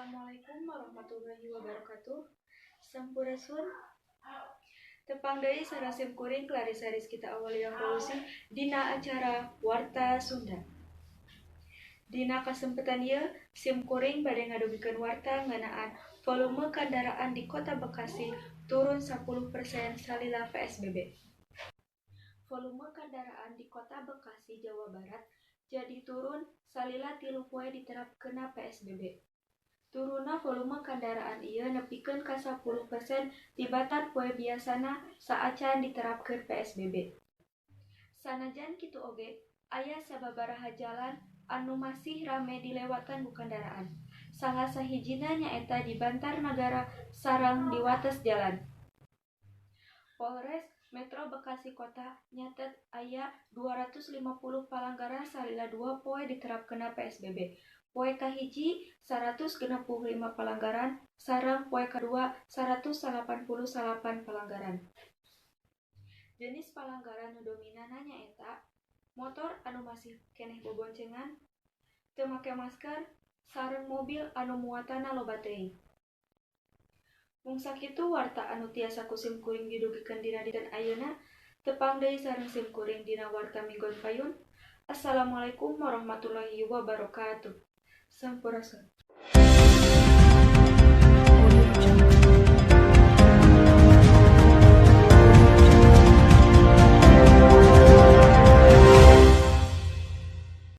Assalamualaikum warahmatullahi wabarakatuh. Sampurasun. Tepang deui sareng sim kuring, Clarissa Rizkita Awalia Fauzi, dina acara Warta Sunda. Dina kasempatan ieu sim kuring bade ngadugikeun warta ngeunaan volume kendaraan di Kota Bekasi turun 10% salila PSBB. Volume kendaraan di Kota Bekasi, Jawa Barat, jadi turun salila 3 poe diterapkeunna PSBB. Turunna volume kendaraan ieu nepikeun ka 10% tibatan poe biasana saacan diterapkeun PSBB. Sanajan kitu oge, aya sababaraha jalan anu masih rame dilewatan ku kendaraan. Salah sahijina nyaeta di Bantarnagara sareng di wates jalan. Polres Metro Bekasi Kota nyatet aya 250 palanggaran salila 2 poe diterapkeunna PSBB. Poe kahiji 165 palanggaran sareng poe kadua 189 palanggaran. Jenis palanggaran nu dominan nyaeta motor anu masih keneh boboncengan, teu make masker, sareng mobil anu muatanna loba teuing. Mung sakitu warta anu tiasa ku sim kuring didugikeun dina dinten ayeuna. Tepang deui sareng sim kuring dina warta minggon payun. Assalamualaikum warahmatullahi wabarakatuh. Sampurasun.